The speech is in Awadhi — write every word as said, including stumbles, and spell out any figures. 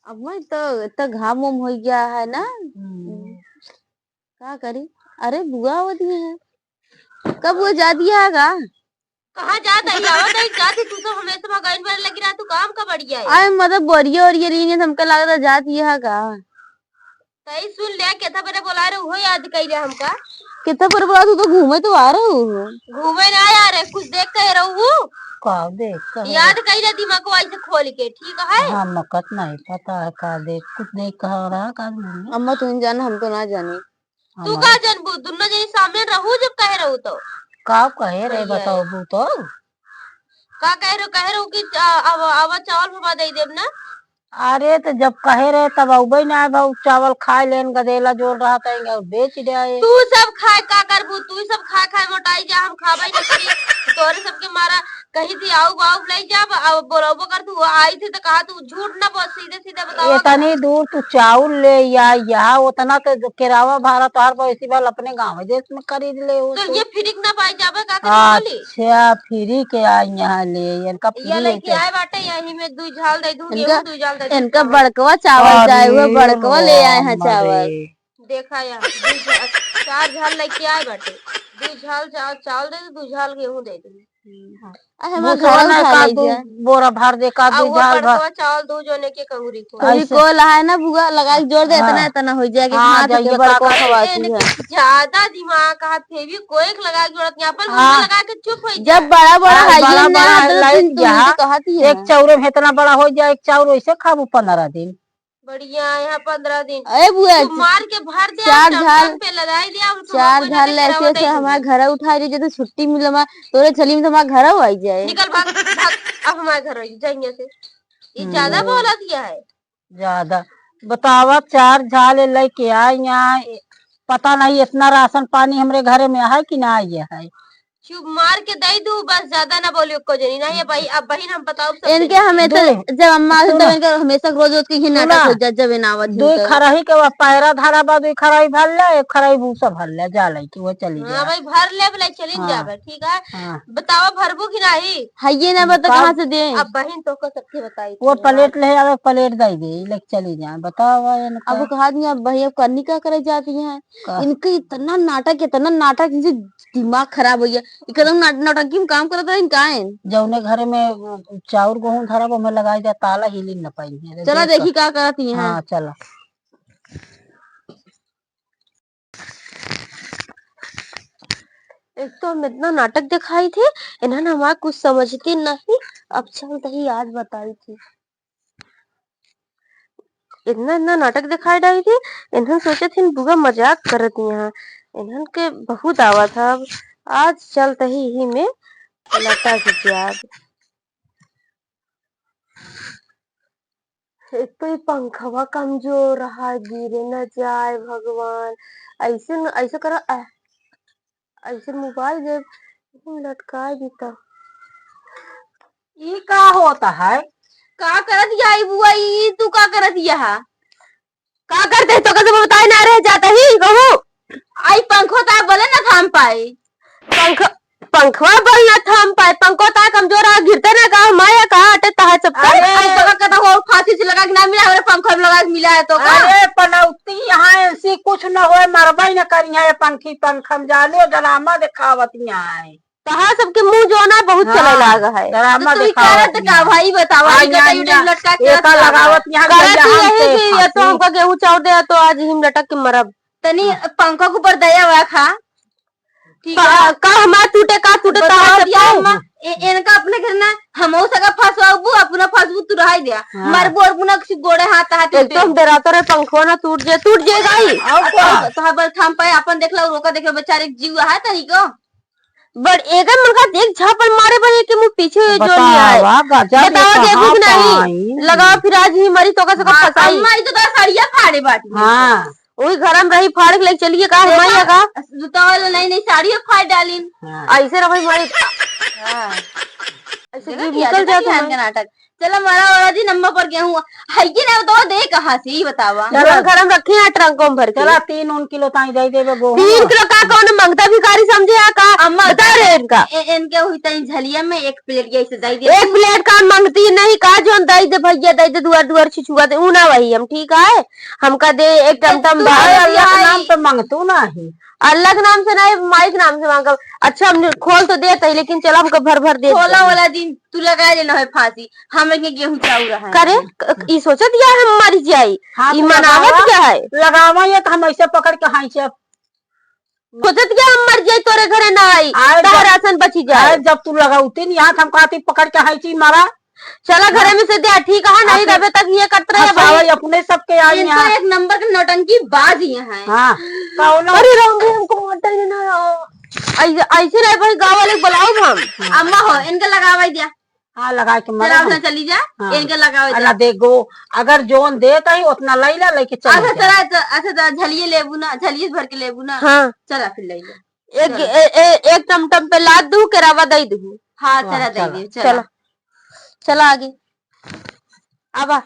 अब मैं तो इतना घाम उम हो गया है ना। हम्म। का करी? अरे बुआ वो दिए हैं। कब वो जा दिया है का? कहाँ जात है? आवत है, जात है, तू तो हमेशा वहाँ गाइन बारे लगी रहा, तू काम का बढ़िया है। अरे मतलब बोरिया ओरिया लीन है, हमका लागत है जात ये है का? तई सुन ले, केथा बरे बोला रहे, उहो याद कइले हमका। केथा बरे बोला, तू तो घूमे तो आ रहे हो। घूमे ना आ रहे, कुछ देख के रहू। का देख के? याद कइले दिमाग को ऐसे खोल के, ठीक है? हाँ, मकत नहीं पता है का देख, कुछ देख कहा रहा का घूमे? अम्मा तुम जान, हम तो ना जाने। तू हमारे का जानबू? दुन्नो जनी सामने रहू जब कहे रहू तो। का कहे रहे बढ़िया है। बताओ बू तो? का कहे रहो? कहे रहो कि आ, अब, अब चावल फबा दे देब ना। अरे तो जब कहे रहे तब अउबे ना आए, भाऊ चावल खाए लेन गदेला जोर रहा था, बेच दे आए। तू सब खाए का करबू? तू सब खाए खाए मोटाई जा, हम खाबे न करी। तोरे सबके मारा कही थी आउब आउब ले जाब, अब बोलबो कर तू आई थी तो कहा तू झूठ ना बोल, सीधे सीधे बतावा। इतनी दूर तू चाउर ले या, यहाँ उतना तो केरावा भाड़ा तोहार पैसी भल अपने गाँव देश में खरीद ले हो तो तू। ये फ्री के ना पाई जाबे का करी बोली? अच्छा, फ्री के आई यहाँ ले, इनका ये फ्री है लेके क्या? आए बाटे, यही में दुई झाल दे दूँ, इनका, गेहूं दुई झाल दे दूँ, इनका चावल। बड़कवा चावल चाहे, वो अरे बड़कवा ले आए हैं राम चावल। रे। देखा यहाँ, दुई झा-, चार झाल लेके आए बाटे, दुई झाल चा-, चावल दे दे, दुई झाल गेहूं दे दे। हाँ। अरे हमार घरवा उठा का ले दू जा। बोरा भर दे, का आ दू वो झाल भर। बड़कवा चावल दू जोने के कहुरी को। कहुरी ऐसे। को लहाए ना बुआ, लगा के जोड़ दे, हाँ। इतना, इतना हो जाए कि हाँ, हाथ के जाइए, बड़कवा का खवाती है। ज्यादा दिमाग का हाथ फेवी कोई के लगा के जोड़त नहीं, अपन मुंह हाँ। लगा के चुप हो जब जा। बड़ा, बड़ा हाँ, हाइजीन बड़ा, ना बड़ा हाथ लाइट तुम जा। तो कहती है। एक चाउर में इतना बड़ा हो जाए, एक चाउर वैसे खाबू पन्द्रह दिन। बढ़िया, यहाँ पन्द्रह दिन। ए बुआ, तू मार के भर दे, चार टमटम झाल, पे लदाई दिया, हम चार झाल लेके से हमारे घर उठा रही, जैसे छुट्टी मिले, हमारे तोरे चली में तो हमारे घर आई जाए। निकल भाग, भाग, अब हमारे घर आई, जा यहाँ से। ये ज्यादा हम्म। बोला दिया है। ज्यादा। बतावा, चार झाल लेके आई यहाँ, पता नहीं इतना राशन पानी हमरे घरे में है कि ना ये है। चुप मार के दे दू, बस ज्यादा ना बोलियो को जनी। नहीं, अब बहिन, अब बहिन हम बताओ सब इनके जनी। हमेशा, दू। जब अम्मा आते तब सुना। इनके हमेशा रोज रोज के ही नाटक सुना। हो जाए, जब इना आवत दू ही तो। खराही के वो पैरा धरा बा, दू खराही भर ले, एक खराही भूसा भर ले, जा लइके वो चली हाँ जा। भाई, भर ले, बोले चली हाँ। जाबे, ठीक है? हाँ। बताओ, भरबू कि नहीं? है ये ना बता, बताओ। कहाँ से दे? अब बहिन तो को सबके बताई वो थी, प्लेट हाँ। ले आवे, प्लेट दे दे, लेके चली जा, बताओ इनका। अब वो कहा दिया, अब बहिन, अब करनी का करे जाती है? का? इनके इतना नाटक, इतना नाटक, इनसे दिमाग खराब हो गया। एकदम नौ-, नौटंकी में काम करत रहे इनका है। जौने घरे में चाउर गेहूं धरब, ओमे लगाई दे ताला, हिली न पाई है। चला देख देखी का करत ही हैं। हाँ, चला। एक तो हम इतना नाटक दिखाई थी, इन्हन हमार कुछ समझती नहीं। अब चल तही आज बताई थी। इतना, इतना नाटक दिखाई डाली थी, इन्हन सोचत हिन बुआ मजाक करत ही हैं, इन्हन के बहुत आवत है। अब आज चलत ही, ही में लटक जाब। एक तो ये पंखवा कमजोर रहा, गिरे न जाए भगवान, ऐसे न, ऐसे करा, ऐसे मोबाइल जब लटकाए दी त। ई का होता है? का करत या ई बुआ, ई तू का करत या? का करते तो कैसे बताए ना रह जाता ही कहूँ। आई पंखो ता बोले ना थाम पाए। पंख, पंखवा बोल ना थाम पाए, पंखो ता कमजोर आ, गिरते ना का, माया का अटे तहा सब कर। अरे। आई तो का कहता हो, फांसी से लगा के ना मिला, हमरे पंखो में लगा के मिला है तो का? अरे पनौती, यहाँ ऐसी कुछ न होए, मरबई न करिया ये पंखी पंखम, जानो ड्रामा दिखावत यहाँ है। तहार सबके मुंह जो ना बहुत हाँ, चले लाग है। ड्रामा तो तू ही दिखावत करत का यहाँ। भाई बतावा, हाँ, ई यहाँ, बताइए, यहाँ, लटका के एका रखा लगावत है। यहाँ करत गैया हम यही से कि ये तो फांसी। हमका गेहूं चाउर दे तो आज हिम लटक के मरब। तनी पंखा के ऊपर दया हुआ खा। ठीक का, है। का हमार टूटे, का टूटे, बतावा तहार दिया सबके? अम्मा, ए-, इनका अपने घर ना, हमहू सका फंसवाबू, अपना फंसबू तू रहाई दिया। हाँ। मरबू और बुना किसी गोड़े हाथ, हाथ एक तो हम डराते रहे, पंखवा ना टूट जाए, टूट जाए गाई। और का? तहार बल थाम पाए, अपन देख लो, रोका देख लो, बेचारे जीव है तनी को। बड़ एकर मन का देख झापड़ मारे बने के मुंह पीछे जो नहीं आए। बतावा, गजब ये बतावा, कहाँ देखू कि नहीं? पाई? लगाओ फिर आज ही मरी तो का सका हाँ, फंसाई। अम्मा, ई तो तोरा साड़िया फाड़े बाटी। हाँ। वही घर में रही, फाड़ के लेके चलिए का, देखा, हमारी का? जूता वाला नई नई साड़िया फाड़ डालिन। हाँ। ऐसे रहो हमारी। हाँ। देखा जी, कि निकल देखा जात कि हमारे। इनका नाटक। चला, मरा वाला दिन अम्मा पर गेहूँ, है कि ना, तो दे कहाँ से, ई बतावा। चला। घर में रखी है ट्रंकों में भर के। चला, तीन उन किलो ताई दे देबे गोहूँ। तीन किलो का कौन मंगता भिखारी समझे है का? अम्मा, बता रहे इनका। ए-, इनके हुई ताई झलिया में एक प्लेट ऐसे दे दे। एक प्लेट का मंगती नहीं का, जोन दे दे भैया, दे दे, दुआर दुआर छिछुआ दे, ऊ ना वही हम, ठीक है? हमका दे एक टमटम तू भाई। अल्लाह के नाम पे मंगतू ना ही। अल्लाह के नाम से नहीं, माई के नाम से मांगब। अच्छा, हम खोल तो देत है, लेकिन चला हमका भर भर दे खोला दे। वाला दिन तू लगा लेना है फांसी, हम एक गेहूं चाउर है। करे, क-, ई सोचत या हम मर जाई, हाँ, ई तो मनावत लगावा, क्या है? लगावा ये तो हम ऐसे पकड़ के हाँइचे। सोचत या हम मर जाई, तोरे घरे ना आई, आए तोहर जब, राशन बची जाए। आए जब तू लगाउती नहीं, यहाँ हम कहती पकड़ के हाँइची मारा। चला घरे हाँ। में से दे, ठीक है, नहीं हाँ, देबे तक ये करत रहे फंसावे भाई। अपने सबके आई इनका यहाँ। एक नंबर के नौटंकी बाज ही है। हाँ, कौनो अरे राम रे, हमको आटा ही ना आया। ऐसे, ऐसे रहे भाई, गाँव वाले को बुलाओ हम। अम्मा हो, इनका लगावा दिया। हाँ, लगा के चला, मारा उठा हम। चली जा, हाँ। इनका लगावा अला दिया। देखो, अगर जोन देत है, उतना लई ला, लेके चली अच्छा, जा। चला, अच्छा, अच्छा, चला, झलिए लेबू ना, झलिए भर के लेबू ना। हाँ। चला, फिर ले जा। एक, चला। ए, ए, एक टमटम पे लाद दू, केरावा दई दू। हाँ, हाँ, चला, दे चला। दे, चला। चला। चला आगे। अब आ,